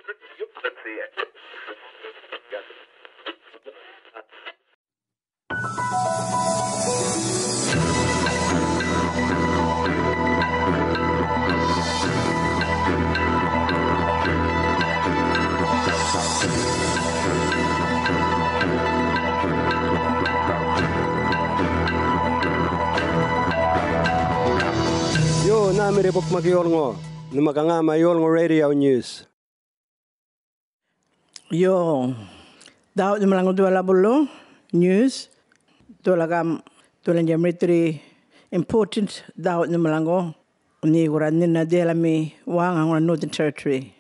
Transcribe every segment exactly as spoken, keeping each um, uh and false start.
Yo, nhämirri bukmak yolŋu, nhuma ga ŋäma yolŋu radio news. Yo, dhäwuny malaŋgu dhuwala bulu news, dhuwala gam, dhuwala jam ritri important dhäwuny malaŋgu. Nyi gurra nina dhiyalami wäŋa ŋura Northern Territory.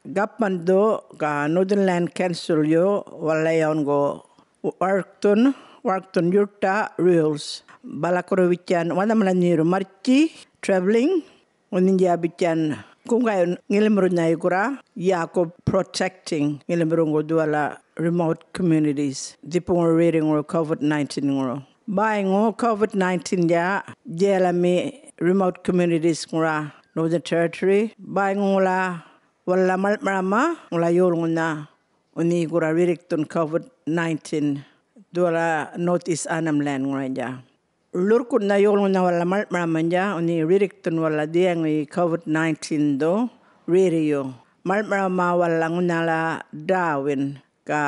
Gapman dhu ga Northern Land Council yu wala yawngu warkthun, warkthun yurta rules. Bala gurru bitjan wanhamana nyiru marrtji, travelling, ŋunhinjiya bitjan guŋgayun ŋilimurrunhayigurra yäku protecting ŋilimurruŋgu dhuwala remote communities, dhipuŋuru rerriŋuru covid nineteen ŋuru. Bäyŋu covid nineteen-dja dhiyalami remote communities ŋura Northern Territory, bäyŋu ŋula wala maḻŋ'marama ŋula yolŋunha ŋunhi gurra rirrikthun covid nineteen dhuwala North East Arnhem Land ŋurany'dja. Ḻurrkun'nha yolŋunha wala maḻŋ'maramandja ŋunhi rirrikthun wala dhiyaŋuyi covid nineteen dhu rerriyu. Maḻŋ'marama wala ŋunhala Darwin ga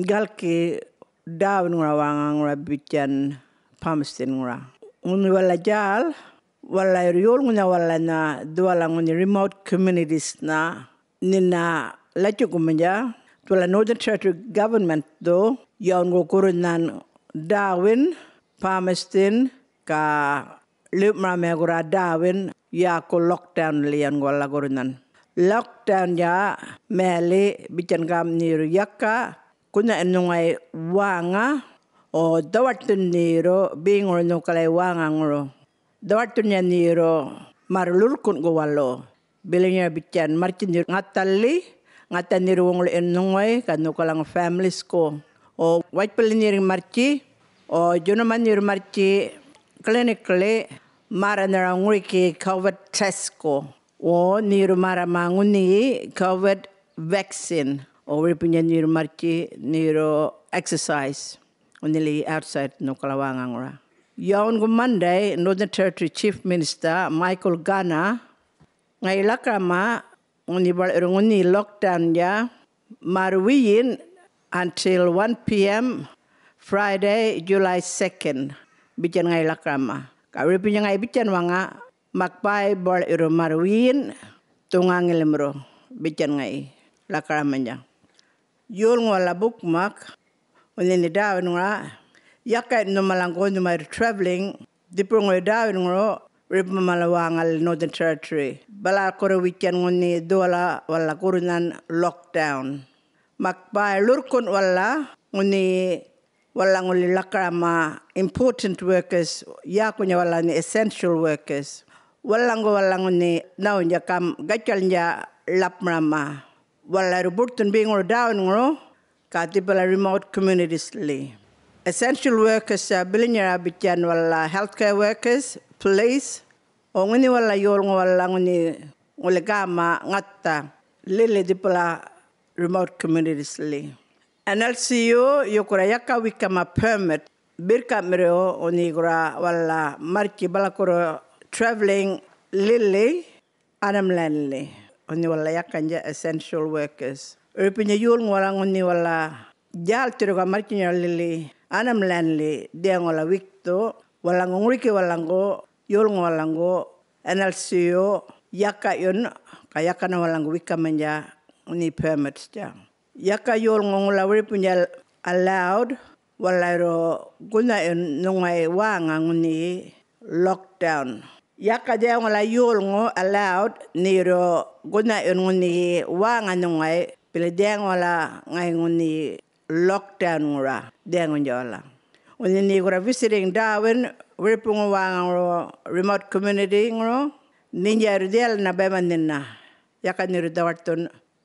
galki Darwin ŋura wäŋa ŋura bitjan Palmerston ŋura. Ŋunhi wala djäl, wala yurr yolŋunha wala nha dhuwala ŋunhi remote communities-nha nina latjukumandja, dhuwala Northern Territory government dhu yawngu gurrunnhan Darwin, Palmerston, ga ḻiw'maramaya gurra Darwin yäku lockdown-li yan guwala gurrunnhan. Lockdown-dja mayali bitjan gam nhi yurru yaka gunha'yun nhuŋay wäŋa, o dhawaṯthun nhi yurru beŋuru nhukalay wäŋaŋuru. Dhawaṯthun yan nhi yurru marr ḻurrkun'ku walu. Bilin yara bitjan marrtji nhi yurru ŋathalli, ŋatha nhi yurru wuŋuḻin nhuŋuway, ga nhukalaŋ families-ku. O wajpalin nhi yurru marrtji, o djunuma nhi yurru marrtji clinic-li, märranharaw ŋuriki covid test-ku. O nhi yurru märrama ŋunhi covid vaccine. O wiripuny nhi yurru marrtji, nhi yurru exercise ŋunhili outside nhukala wäŋaŋura. Yawngu Monday, Northern Territory Chief Minister Michael Gunner ŋayi lakarama ŋunhi baḻ'yurru ŋunhi lockdown-dja märr wiyin until one p.m. Friday, July second, bitjan ŋayi lakarama. Ga wiripuny ŋayi bitjan waŋa, mak bäy baḻ'yurru märr wiyin dhuŋa ŋilimurru, bitjan ŋayi lakaramandja. Yolŋu wala bukmak, ŋunhi nhi Darwin ŋura, yakayun nhumalaŋgu nhuma yurr travelling, dhipurrŋuy Darwin ŋuru, wiripu mala wäŋalil Northern Territory. Bala gurru bitjan ŋunhi dhuwala wala gurrunnhan lockdown. Mak bäy ḻurrkun'na wala ŋunhi wala ŋuli lakarama important workers, yäkunya wala nhi essential workers. Walaŋgu wala ŋunhi nhawuynydja gam gatjalnydja ḻapmarama. Wala yurru buṯthun beŋuru Darwin ŋuru, ga dhipala remote communities-li. Essential workers-dja bilin yara bitjan wala healthcare workers, police, o ŋunhi wala yolŋu wala ŋunhi ŋuli gäma ŋatha lili dhipala remote communities-li. N L C O yu gurra yaka wekama permit, birrkaꞌmirriw ŋunhi gurra wala marrtji bala gurru travelling lili Arnhem Land-li, ŋunhi wala yakandja essential workers. Wiripuny yolŋu wala ŋunhi wala djälthirru ga marrtjinyarra lili Arnhem Land-li dhiyaŋu wala wikthu, walaŋgu ŋuriki walaŋgu, yolŋu walaŋgu, N L C O yakayun, ga yakana walaŋgu wekamandja ŋunhi permits-dja. Yaka yolŋu ŋula wiripuny allowed, wala yurru gunhayun nhuŋay wäŋa ŋunhi lockdown. Yaka dhiyaŋu wala yolŋu allowed nhi yurru gunhayun ŋunhi wäŋa nhuŋay, bili dhiyaŋu wala ŋayi ŋunhi lockdown ŋura dhiyaŋuynydja wala. Ŋunhi nhi gurra visiting Darwin, wiripuŋu wäŋaŋuru remote community ŋuru, nhinjayurru dhiyalana baymanhinna, yaka nhi yurru dhawaṯthun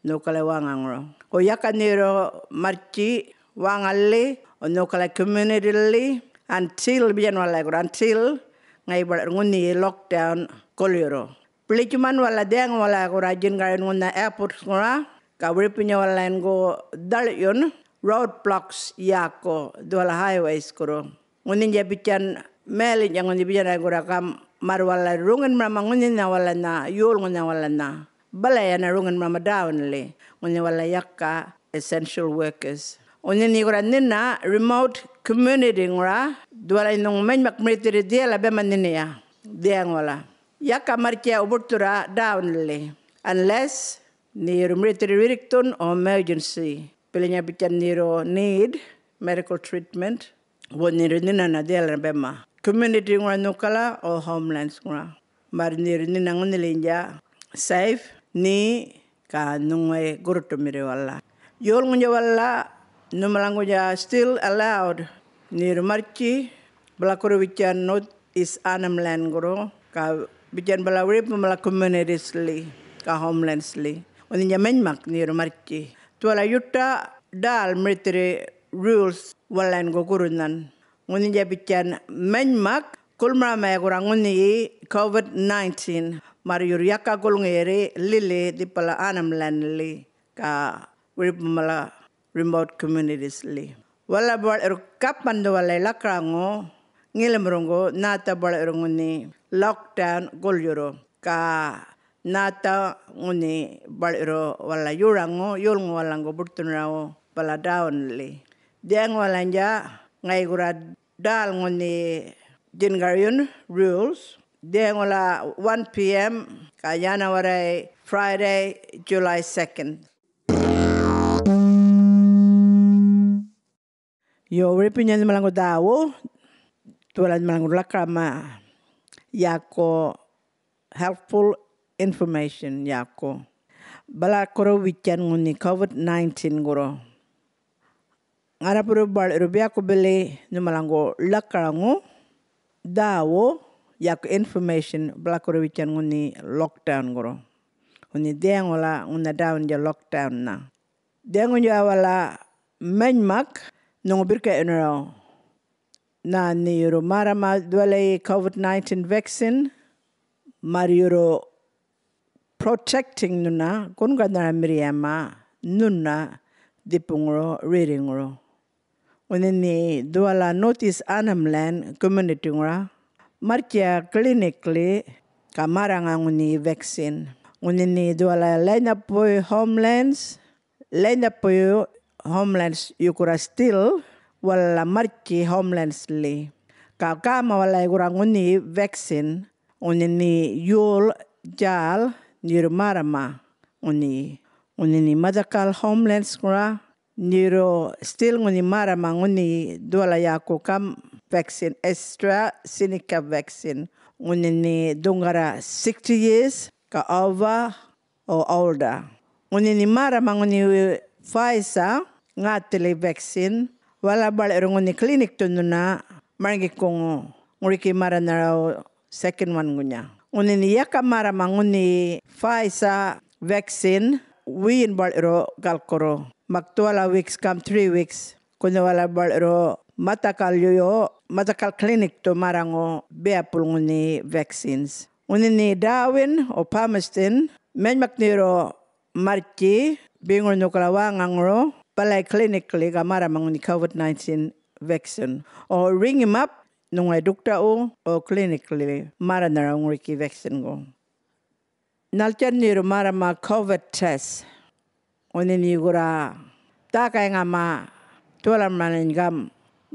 nhukalay wäŋaŋuru. Gu yaka nhi yurru marrtji wäŋalli, nhukalay community-li, until, bitjan wala gurra, until ŋayi baḻ ŋunhi lockdown gulyurru. Biḻitjuman wala dhiyaŋu wala gurra djingaryun ŋunha airport-ŋura, Ga wiripuny walalany gu dhaḻ'yun road blocks yäku dhuwala highways gurru. Ŋunhinydja bitjan mayaliny'tja ŋunhi bitjanany gurra gam', mar walal ruŋin marama ŋunhinha walanha, yolŋunha walanha. Bala yana ruŋin marama downli, ŋunhi walal yaka essential workers. Ŋunhi nhe gurra nhina remote community ŋura, dhuwalany nhuŋ manymak mirithirri dhiyala bema nhiniya, dhiyaŋ wala. Yaka marrtjiya uburthurra downli, unless nhe yurru mirithirri rirrikthun o emergency. Bilanya bitjan nhe yurru need medical treatment, wo nhe yurru nhinana dhiyalana bema. Community ŋura nhukala o homelands ŋura. Mar nhe yurru nhina ŋunhiliny'tja safe, nhe ga nhuŋuway gurruṯumirri wala. Yolŋuynydja wala nhumalaŋguynydja still allowed. Nhe yurru marrtji, bala gurru bitjan North East Arnhem Land gurru, ga bitjan bala wiripu mala communities-li, ga homelands-li. Ŋunhinydja manymak nhe yurru marrtji. Dhuwala yuṯa ḏäl mirithirri rules walalany gu gurrunhan. Ŋunhinydja bitjan manymak gulmaramaya gurra ŋunhiyi covid nineteen, mar yurr yaka gulŋiyirri lili dhipala Arnhem Land-li, ga wiripu mala remote communities-li. Wala baḻ'yurr gapan dhuwalay lakaraŋu ŋilimurruŋgu nhätha baḻ'yurr ŋunhi lockdown gulyurru, ga nhätha ŋunhi baḻ'yurru wala yuraŋu, yolŋu walalaŋgu burthunarawu bala downli. Dhiyaŋ walany'tja ŋayi gurra ḏäl ŋunhi djingaryun rules. Dhiyaŋ wala one P M, ga yana warray Friday, July second. Yo, wiripuny nhumalaŋgu dhäwu, dhuwalany malaŋgu lakarama yäku helpful information yäku. Bala gurru bitjan ŋunhi covid nineteen gurru. Ŋarraburru baḻ'yurru biyaku bili nhumalaŋgu lakaraŋu dhäwu yäku information, bala gurru bitjan ŋunhi lockdown gurru. Ŋunhi dhiyaŋula ŋunha downydja lockdown-nha. Dhiyaŋuynydja wala manymak nhuŋu birrka'yunaraw, nhä nhe yurru märrama dhuwalayi covid nineteen vaccine, mar yurru protecting nhuna gunganharamiriyama nhuna dhipuŋuru rerriŋuru. Ŋunhi nhe dhuwala North East Arnhem Land community-ŋura marrtjiya clinically ga märraŋa ŋunhi vaccine. Ŋunhi nhe dhuwala Lainhapuy homelands, Lainhapuy homelands yukura still walala marrtji homelands-li. Ga gäma walay gurra ŋunhi vaccine, ŋunhi nhe yol, jal, nhe yurru märrama ŋunhi. Ŋunhi nhe madhakal homelands-ŋura, nhe yurru still ŋunhi märrama ŋunhi dhuwala yäku gam vaccine, AstraZeneca vaccine. Ŋunhi nhe dhuŋgarra sixty years ga over o older. Ŋunhi nhe märrama ŋunhi Pfizer ŋäthili vaccine, wala baḻ'yurru ŋunhi clinic-thu nhuna marŋgikuŋu ŋuriki märranharaw second one-gunya. Ŋunhi nhe yaka märrama ŋunhi Pfizer vaccine wiyin baḻ'yurru galkurru, mak dhuwala weeks gam three weeks, gunha wala baḻ'yurru madhakal yuyu, madhakal clinic-thu märraŋu biyapul ŋunhi vaccines. Ŋunhi nhe Darwin o Palmerston, manymak nhe yurru marrtji, beŋur nhukala wäŋaŋuru, balay clinically ga märrama ŋunhi covid nineteen vaccine, o riŋimap nhuŋuway dukta'wu o clinically märranharaw ŋuriki vaccine-gu. Nhaltjan nhe yurru märrama covid test? Ŋunhi nhe gurra dhäkayŋama dhuwalamanany gam'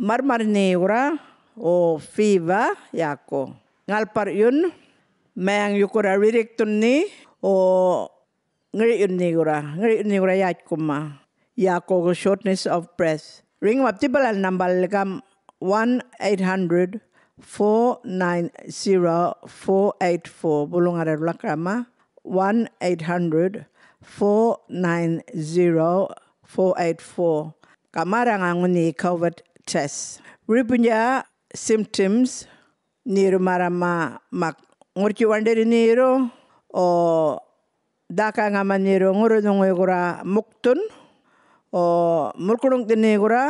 marrmarrnhi gurra, o fever yäku, ŋalparr'yun, mayaŋ yukurra rirrikthun nhe, o ŋiri'yun nhe gurra, ŋiri'yun nhe gurra yätjkuma, yäku shortness of breath. Riŋimap dhibalal nambalil gam' one eight hundred four nine zero four eight four, bulu ŋarra lakarama, one eight hundred four nine zero four eight four. Ga märraŋa ŋunhi covid test. Wiripuynydja symptoms, nhe yurru märrama mak ŋurrtji waṉḏirri nhe yurru, o dhäkayŋama nhe yurru ŋurru nhuŋuy gurra mukthun, o mulkuruŋ'thirri nhe gurra,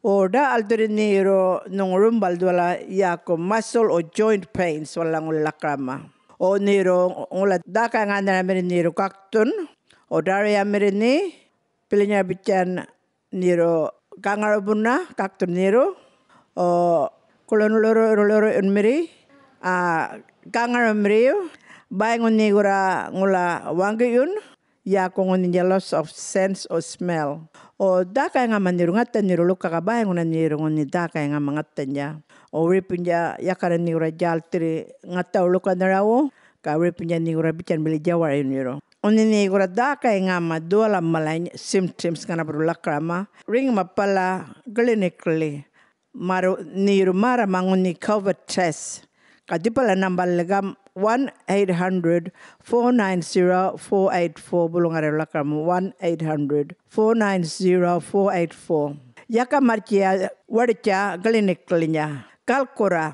o ḏa'althirri nhe yurru nhuŋu rumbal dhuwala yäku muscle o joint pains walalaŋuli lakarama. O nhe yurru ŋula dhäkayŋanharamirri nhe yurru gakthun, o ḏarriyamirri nhe, Bilanyar bitjan nirru gaŋarubuna kakthun nirru, o, kuḻun ḻurru, ḻurru, ḻurru unmiri, a, gaŋarumirri, bäy ŋunhi gurra ŋula waŋgiyun, yäku ŋunhinydja loss of sense or smell. O, dhäkay ŋama nirru ŋatha nirru ḻuka ga bäy ŋuna nirru ŋunhi dhäkay ŋama ŋathanydja. O, wiripuynydja yakana nhi gurra djälthirri ŋathawu ḻukanharawu, ga wiripuynydja nhi gurra bitjan bili djawariyun yurru. Ŋunhi nhi gurra dhäkay ŋama dhuwala malany symptoms ŋanabarru lakarama, riŋma bala clinically. Märr nhi yurru märrama ŋunhi COVID test. Ga dhipala number lili gam one eight hundred four nine zero four eight four, bulu ŋarra lakarama one eight hundred four nine zero four eight four. Yaka marrtjiya waḏitja clinically-nya. Galkurra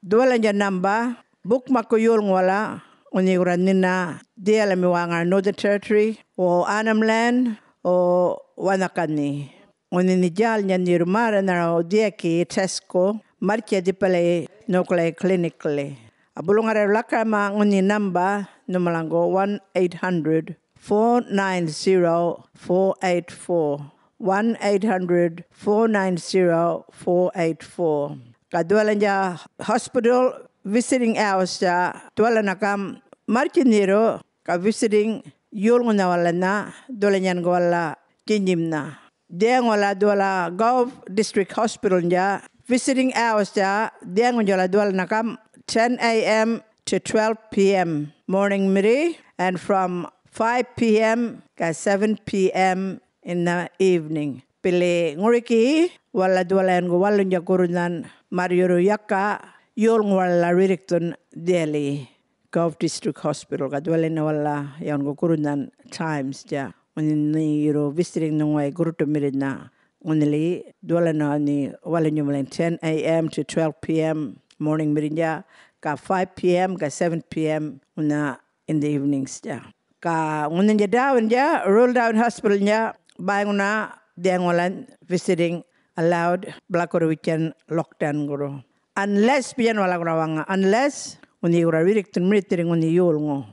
dhuwalanya number, bukmakku yolŋuwala, ŋunhi gurra nhina dhiyalami wäŋar Northern Territory, o Arnhem Land, o Wanakani. Ŋunhi nhi djälnydja nirru märranharaw dhiyaki testku, marrtjiya dhipalay nhukalayi clinically. A bulu ŋarra lakarama ŋunhi number nhumalaŋgu one eight hundred four nine zero four eight four, one eight hundred four nine zero four eight four. Ga dhuwalanya hospital visiting hours-tja dhuwalana gam marrtji nirru, ga visiting yolŋunha walanha dhuwalany yan gu wala djinydjimnha. Dhiyaŋuwala dhuwala Gov District Hospital-ndja visiting hours-tja dhiyaŋunydja wala dhuwalana gam ten A M to twelve P M morningmirri, and from five P M ga seven P M in the evening. Bili ŋuriki wala dhuwala yan gu walunydja gurrunhan, märr yurru yaka yolŋuwala rirrikthun dhiyali. Gov District Hospital, ga dhuwalina wala yan gu gurrunhan times-tja. Ŋunhi nhi yurru visiting nhuŋuway gurruṯumirrinha. Ŋunhili dhuwalana nhi walunydja malany ten A M to twelve P M morningmirrinydja, ga five P M ga seven P M ŋunha in the evenings-tja. Ga ŋunhindja Darwin-dja, Royal Darwin Hospital-ndja, bäy ŋuna dhiyaŋuwalany visiting allowed, balakurru witjan lockdown gurru. Unless, biyan wala gurra waŋa, unless ŋunhi gurra rirrikthun mirithirri ŋunhi yolŋu.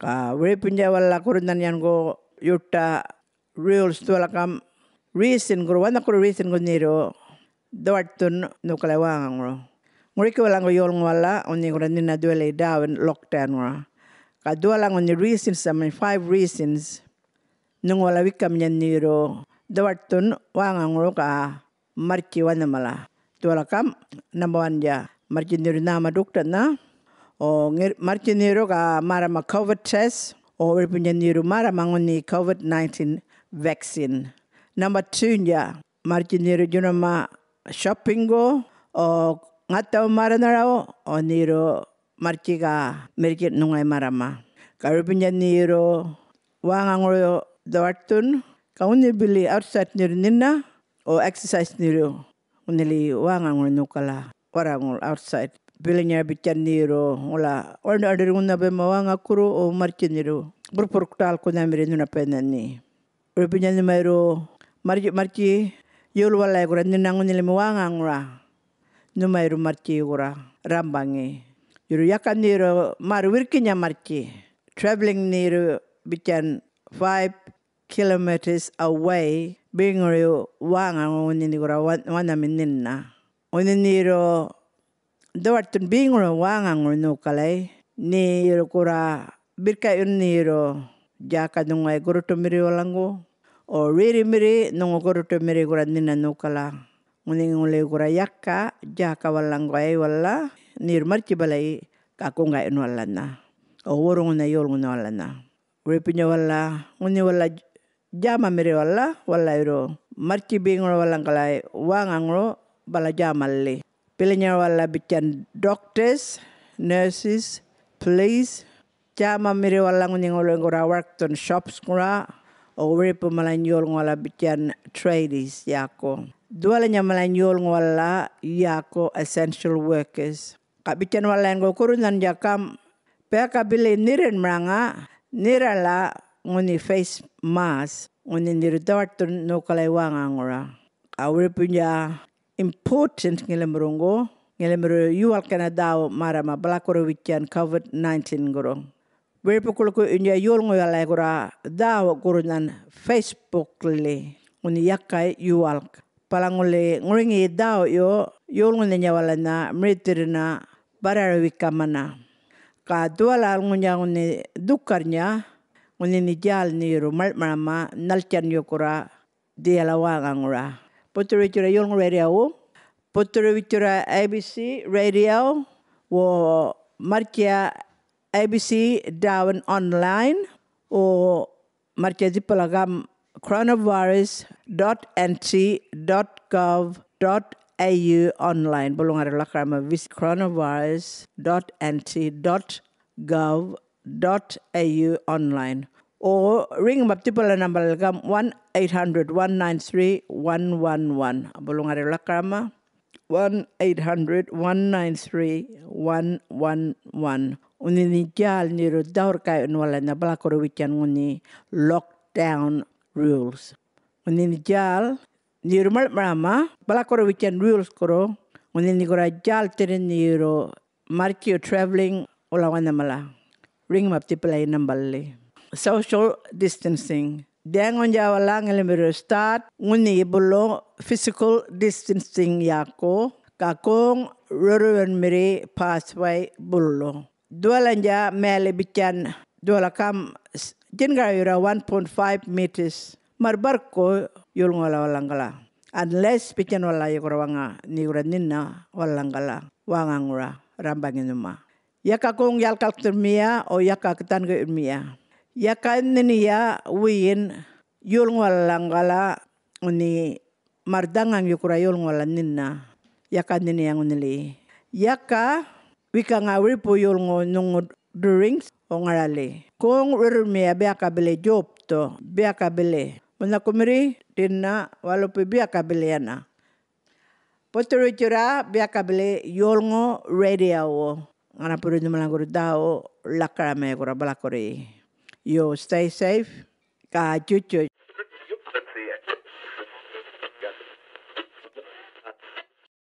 Ga wiripuynydja wala gurrunhan yan gu yuṯa rules dhuwala gam reason gurru, wanhakurru reason gu nirru dhawaṯthun nhukalay wäŋaŋuru. Ŋuriki wala ŋarru yolŋu wala ŋunhi gurra nhina dhuwalay Darwin lockdown-ŋura. Ga dhuwala ŋunhi reasons-tha many, five reasons nhuŋu wala wikaminydja nirru dhawaṯthun wäŋaŋuru ga marrtji wanhamala. Dhuwala gam, number one-dja, marrtji nirru nhäma ḏuktanha, o ŋir-, marrtji nirru ga märrama COVID test, o wiripuynydja nirru märrama ŋunhi COVID nineteen vaccine. Number two-ndja, marrtji nirru djunama shopping-gu, o ŋathaw märranharaw, o nirru marrtji ga mirrkitj nhuŋuway märrama. Ga wiripuynydja nirru wäŋaŋuru dhawaṯthun, ga ŋunhi bili outside nirru nhina, o exercise nirru ŋunhili wäŋaŋuru nhukala warraŋur outside. Bilanyar bitjan nirru ŋula waṉḏi-waṉḏirr ŋunha bayma wäŋakurru, o marrtji nirru burrpurr ḏälkunhamirri nhunapayinha nhi. Wiripuynydja nhuma yurru marrtji-marrtji yol walay gurra nhina ŋunhilimi wäŋaŋura, nhuma yurru marrtji gurra rrambaŋi. Yurru yaka nirru märr wirrkinya marrtji, travelling nirru bitjan five kilometres away, beŋuriw wäŋaŋu ŋunhi nhi gurra wan-, wanhami nhina. Ŋunhi nirru dhawaṯthun beŋuriw wäŋaŋur nhukalay, nirru gurra birrka'yun nirru djäka nhuŋuway gurruṯumirriwalaŋgu, o rerrimirri nhuŋu gurruṯumirri gurra nhina nhukala. Ŋunhi ŋuli gurra yaka djäka walalaŋguway wala, nirru marrtji balayi ga guŋga'yun walanha, o wurruŋunha yolŋunha walanha. Wiripuynydja wala, ŋunhi wala djämamirri wala, wala yurru marrtji beŋuru walaŋgalay wäŋaŋuru bala djämalli. Bilanyar wala bitjan doctors, nurses, police, djämamirri wala ŋunhi ŋuli gurra warkthun shops-ŋura, o wiripu malany yolŋu wala bitjan tradies yäku. Dhuwalanya malany yolŋu wala yäku essential workers. Ga bitjan wala yan gu gurrunhannydja gam, biaka bili nhirranmaraŋa, nhirrala ŋunhi face mask, ŋunhi nirru dhawaṯthun nhukalay wäŋaŋura. Ga wiripuynydja important ŋilimirruŋgu, ŋilimirru yuwalkana dhäwu märrama balakurru witjan COVID nineteen-gurru. wiripukuḻkuynydja yolŋuy walay gurra dhäwukurrnhan Facebookli, ŋunhi yaka yuwalk. Bala ŋuli ŋuriŋiyi dhäwuyu yolŋunhinya walanha mirithirrina barraruwikamana. Ga dhuwalal ŋunhi dhukarrnydja, ŋunhi nhi djäl nhi yurru maḻŋ'marama nhaltjan yukura dhiyala wäŋaŋura. Buthurwitjurra Yolŋu Radiyowu, buthurwitjurra A B C Radiyo, wo marrtjiya A B C Dhawun Online, wo marrtjiya dhipala gam coronavirus dot N C dot gov dot A U online. Bulu ŋarru lakaraman, visit coronavirus dot N C dot gov dot A U online. O riŋmap dhipala nambalal gam one eight hundred one nine three one one one. Bulu ŋarru lakaraman, one eight hundred one nine three one one one. Ŋunhi nhi djäl nhi yurru dhä-wirrka'yun walanha balakurruwitjan ŋunhi lockdown rules. Ŋunhi nhi djäl nhi yurru maḻŋ'marama balakurruwitjan rules gurru, ŋunhi nhi gurra djälthirr nhi yurru marrtjiyu travelling wala wanhamala. Riŋmap dhipalayi namballi. Social distancing. Dhäŋuynydja wala ŋilimirru start ŋunhi bulu physical distancing yaku, ga goŋ rurruyunmirri pathway bulu. Dhuwalanya mayali bitjan dhuwala gam s-, djingaryurra one point five meters, marr barrku yolŋu wala walalaŋgala. Unless bitjan wala yukura waŋa nhi gurra nhinna walalaŋgala wäŋaŋura rrambaŋi nhuma. Yaka goŋ yalkalkthurrmiya, o yaka dhangaryurrmiya. Yaka nhiniya wiyin yolŋu walalaŋgala ŋunhi marr dhaŋaŋ yukura yolŋu wala nhinna. Yaka nhiniya ŋunhili. Yaka wikaŋa wiripu yolŋu nhuŋu duriŋ o ŋarali. Goŋ rurruyunmiya biyaka bili djopthu, biyaka bili. Munhakumirri, ḏinna, walupi biyaka bili yana. Buthurwitjurra biyaka bili Yolŋu Radiyowu. Ŋanapurru nhumalaŋgurru dhäwu lakaramaya gurra balakurri. Yo, stay safe. Ga djutjuny.